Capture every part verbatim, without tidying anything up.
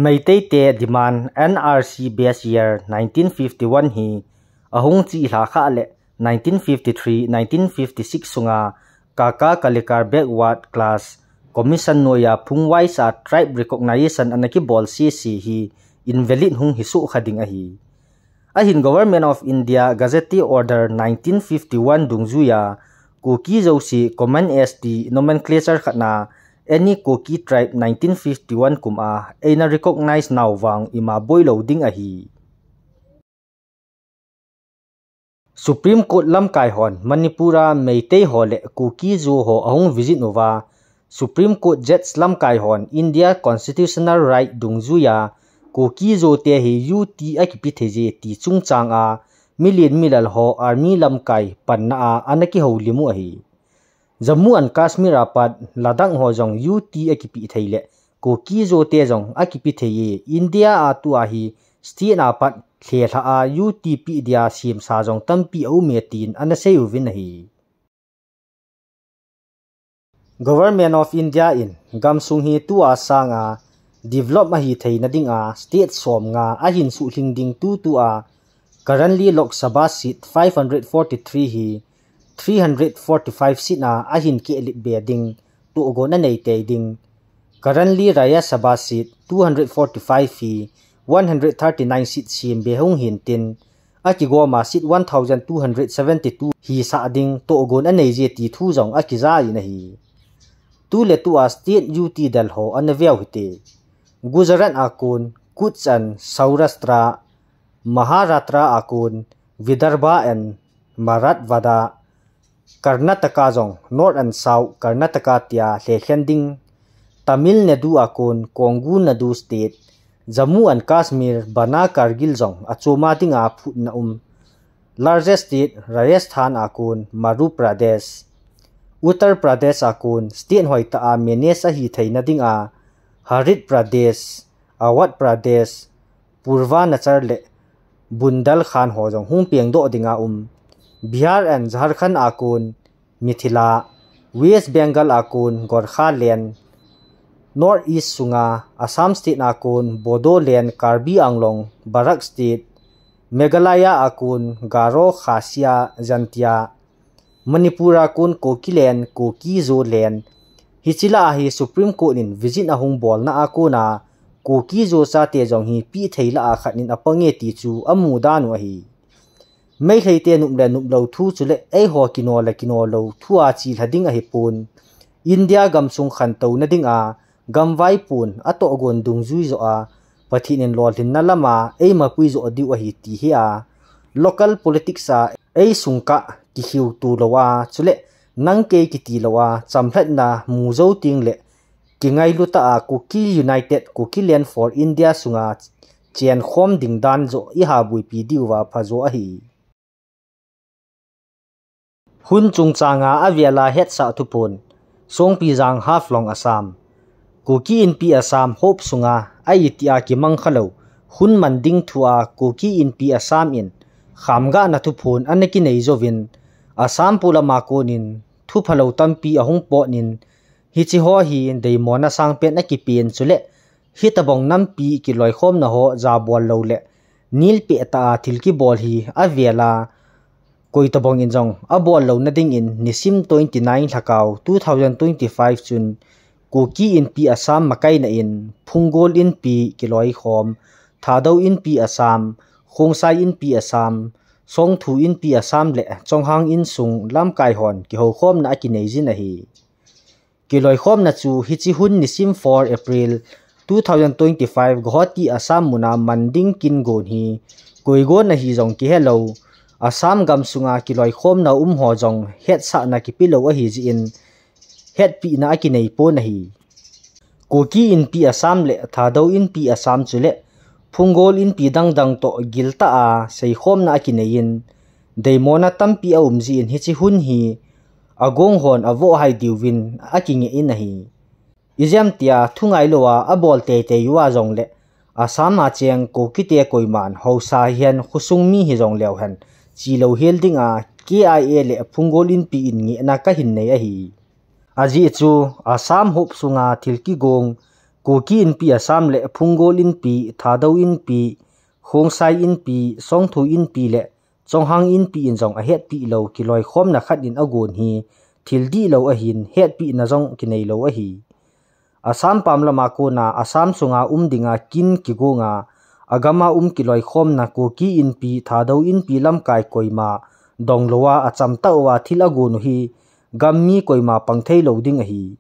Meitei te demand N R C base year nineteen fifty-one hi ahung chi lha kha le nineteen fifty-three, nineteen fifty-six sunga Kaka Kalekar Backward Class Commission noiya phungvai sa tribe recognition ana kibol sese hi invalid hung hi suh kha ding ahi. Ahin Government of India Gazette Order nineteen fifty-one dungjuiya Kuki Zo si Common S T nomenclature khatna any Kuki tribe nineteen fifty-one kum a eina recognize nau vang ima boilo ding ahi. Supreme Court lamkai hon Manipur a Meitei ho le Kuki Zo ho ahung visit uva, Supreme Court Judge lamkai hon India Constitutional Right dungjuiya Kuki Zo te hi U T akipi thei je ti chungchang a milen milal ho army lamkai panna a ana kihoulim u ahi. Jammu and Kashmir a pat Ladakh ho jong U T akipi thei le Kuki Zo te jong akipi thei e, India a tua hi state a pat lhelha a U T pi dia simsa jong tampi a um e tin ana sei uvin ahi. Government of India in gamsung hi tua sanga develop ahi theina dinga state som nga ahin suhling ding tutua currently Lok Sabha seat five hundred forty-three hi three hundred forty-five seat a ahin kehlip be ding tohgon anei tei ding. Currently Rajya Sabha seat two hundred forty-five hi one hundred thirty-nine seat sem be hung hin tin, akigoma seat one thousand two hundred seventy-two hi sah ding tohgon anei je ti thu jong akija in ahi. Tu le tua state U T del ho ana veu hite. Gujarat a kon Kutch and Saurashtra, Maharashtra a kon Vidarbha and Marathwada, Karnataka jong North and South Karnataka tia lhekhen ding, Tamil Nadu a kon Kongu Nadu State, Jammu and Kashmir bana Kargil jong achoma dinga phutna um. Largest state Rajasthan a kon Maru Pradesh, Uttar Pradesh a kon state hoitah a manage ahi theina dinga Harit Pradesh, Awadh Pradesh, Purvanchal le Bundelkhand ho jong hung pengdoh dinga um. Bihar and Jharkhand a kon Mithila, West Bengal a kon Gorkhaland, North East sunga Assam State a kon Bodoland, Karbi Anglong, Barak State, Meghalaya a kon Garo, Khasi, Jaintia, Manipur a kon Kukiland, Kuki Zo land. Hichi lah a hi Supreme Court in visit ahung bolna a kona Kuki Zo chate jong hi pi thei lah a khat in apang e ti chu amu dan u ahi. Meitei te nop le nop lou thu chule eiho kino le kino lou thu a chi lha ding ahi pon. India gamsung khantouna dinga gamvai pon atohgon dungjui joh a Pathen in lolhinna lama eima pui joh diu ahi ti hi a local politics a eisung kah kikhiu tu lou a chule nang kei kiti lou a chamlhatna mu jou ting le kingailu tah a Kuki United, Kukiland for India sunga chenkhom ding dan joh iha buipi diuva phajo ahi. Hun chungchanga avela hetsah thuphon, Songpijang Haflong Assam. Kuki Inpi Assam hop sunga a itia kimang khalou hun man ding thua Kuki Inpi Assam in khamgahna thuphon ana kinei jouvin Assam polama konin thuphalou tampi ahung potnin Hichi ho hi deimona sangpen akipen chule, hitabang nampi kiloikhomna ho jabol lou le, nilpeh tah a thil kibol hi avela, koitabang in jong abol louna dingin nisim twenty nine Lhakao two thousand twenty five chun Kuki Inpi Assam makaina in Phunggol Inpi kiloikhom, Thadou Inpi Assam, Khongsai Inpi Assam, Songthu Inpi Assam le Chonghang Insung lamkai hon kihoukhomna akinei jin ahi. Kiloikhomna chu hichi hun nisim four April two thousand twenty five Guwahati Assam muna man ding kin gon hi koi gon ahi jong kihelou. Assam gamsunga kiloikhomna um ho jong hetsahna kipelou ahi jin hetpina akinei pon ahi. Kuki Inpi Assam le Thadou Inpi Assam chule Phunggol Inpi dangdang toh giltah a seikhomna akinei in deimona tampi aum jin hichi hun hi agong hon avoh hai diuvin akingeh in ahi. Ijemtia thungailou a abol teitei uva jongle Assam a cheng Kukite koiman hausa hihen khosung mi hijong leuhen chilou hel dinga K I A le Phunggol Inpi in ngehna kahin nei ahi. Ajeh chu Assam hop sunga thil kigong Kuki Inpi Assam le Phunggol Inpi, Thadou Inpi, Khongsai Inpi, Songthu Inpi le Chonghang Inpi in jong ahetpi lou kiloikhomna khat in agon hi thil dihlou ahin, hetpina jong kinei lou ahi. Assam pam lama kona Assam sunga um dinga kin kigonga, agama um kiloikhomna Kuki Inpi, Thadou Inpi lamkai koima donglouva achamtah uva thil agon u hi gam mi koima pang theilou ding ahi.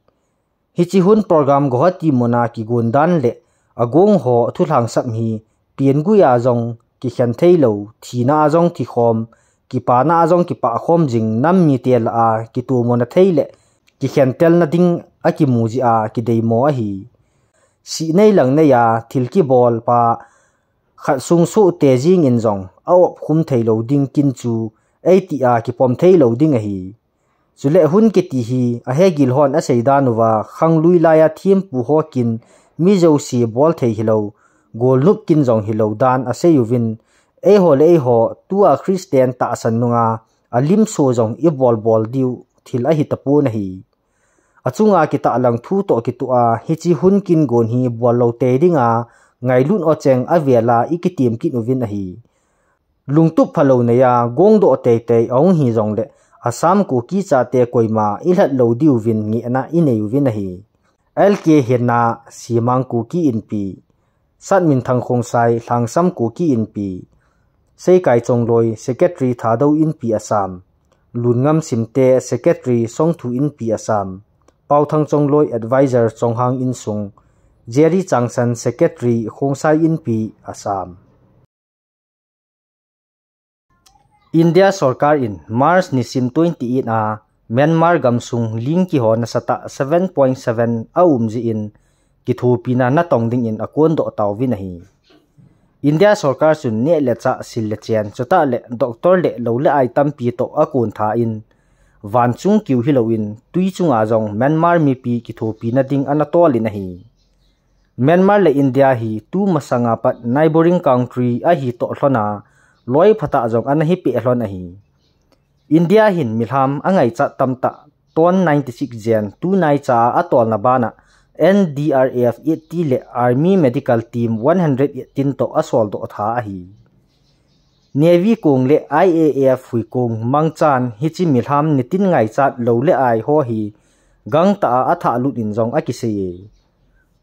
Hiche hun program Guwahati muna kigon dan le agong ho thulhangsap hi pengui a jong kikhen theilou, thina a jong thikhom, kipana a jong kipahkhom jing nam mite lah a kitomona thei le kikhentelna ding akimu jeh a kideimo ahi. Sihnei langnei a thil kibol pa khat sung sohte jingin jong a-opkhum theilou ding kin chu eitia kipom theilou ding ahi. Chule hun kiti hi ahegil hon asei dan uva, khanglui laiya thempu ho kin mi jouse bol thei hilou, golnop kin jong hilou dan asei uvin, eiho le eiho tua Christian tahsan nunga alimso jong ibol bol diu thil ahi tapon ahi. Achunga kitahlang thu toh kitoh a, hiche hun kin gon hi bol lou tei dinga ngailut ocheng avela ikitem kit uvin ahi. Lungtup phalou neiya gongdoh teitei ahung hijongle, Assam Kuki chate koima ilhat lou diuvin ngehna inei uvin ahi. L K Henna, Simang Kuki Inpi. Satminthang Khongsai, Lhangsam Kuki Inpi. Seikai Chongloi, Secretary Thadou Inpi Assam. Lunngam Simte, Secretary Songthu Inpi Assam. Pauthang Chongloi, Advisor Chonghang Insung. Jerry Changsan, Secretary Khongsai Inpi Assam. India sorkar in March nisim twenty-eight a Myanmar gamsung ling kiho nasatah seven point seven aum jeh in kithopina natong dingin akondoh tauvin ahi. India sorkar chun neh le chah, sil le chen, chutah le doctor le lou le ai tampi toh akon tha in, vanchung kiu hilouvin tui chunga jong Myanmar mipi kithopina ding anatol in ahi. Myanmar le India hi tumasanga pat neighboring country ahi toh lhona, loi phatah jong ana hi peh lhon ahi. India hin milham angaichat tamtah ton ninety-six jen tunaicha a atolna bana N D R F eighty le Army Medical Team one hundred eighteen toh asoldoh tha ahi. Navy kong le I A F huikong mangchan hiche milham nitin ngaichat lou le ai ho hi gangtah a athahlut in jong akisei e.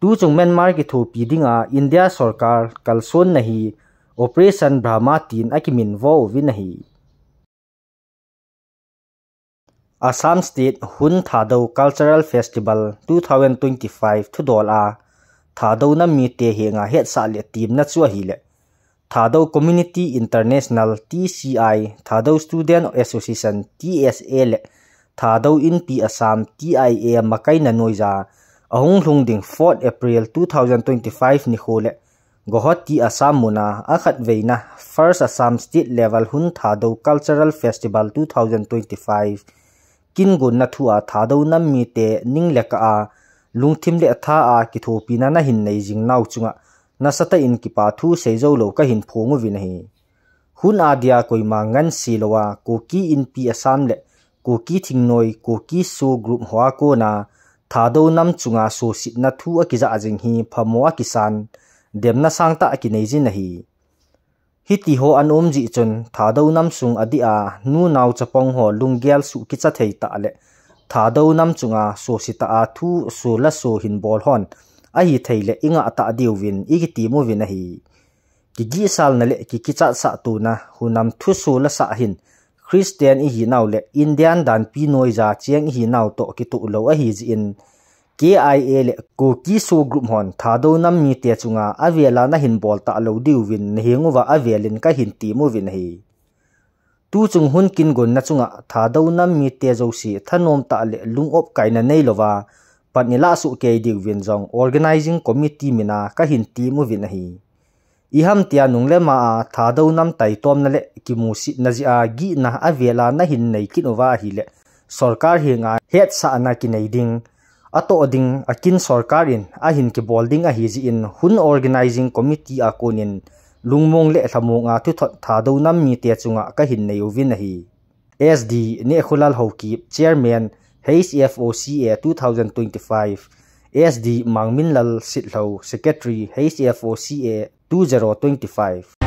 Tuchung Myanmar kithopi dinga India sorkar kalsonna hi Operation Brahma tin akiminvo uvin ahi. Assam State Hun Thadou Cultural Festival two thousand twenty-five thudol a Thadou nam mite henga hetsah le temna chu ahile, Thadou Community International, T C I, Thadou Student Association, T S A, le Thadou Inpi Assam, T I A, makaina noiya ahung lhung ding fourth April two thousand twenty-five nikho le Guwahati, Assam muna akhatveina First Assam State Level Hun Thadou Cultural Festival two thousand twenty-five kin gonna thua Thadou nam mite ning le kah a lungthim le atha a kithopina nahin nei jing nau chunga nasatah in kipa thu seijou lou kahin phong uvin ahi. Hun adia koima ngansi louva Kuki Inpi Assam le Kuki Thingnoi, Kuki So Group hoa kona Thadou nam chunga suhsetna thu akijah jing hi phamo akisan, demna sangtah akinei jin ahi. Hitiho ana um jeh chun Thadou nam sung adeh a nunao chapang ho lunggel suh kicha thei tah le Thadou nam chunga suhsetah a thu so la so hin bol hon ahithei le ingah tah diuvin ikitem uvin ahi. Kigihsalna le kikichatsah tona hunam thuso lasah hin Christian ihinau le Indian danpi noiya cheng ihinau toh kitoh lou ahi jeh in K I A le Kuki So Group hon Thadou nam mite chunga avela nahin bol talou diuvin nahenguva avelin kahin tem uvin ahi. Tuchung hun kin gonna chunga Thadou nam mite jouse thanom tah le lung-op kaina neilouva pan ilah soh kei diuvin jong Organizing Committee mina kahin tem uvin ahi. Iham tia nung le ma a Thadou nam taitomna le kimusetna jeh a gihna avela nahin nei kit uva ahile sorkar henga hetsahna kinei ding, atoh ding akin sorkar in ahin kibol ding ahi jeh in Hun Organizing Committee a konin lungmong le lhamong a thuthot Thadou nam mite chunga kahin nei uvin ahi. S D Nehkhulal Haokip, Chairman, H F O C A two thousand twenty-five, S D Mangminlal Sitlhou, Secretary, H F O C A two zero twenty-five.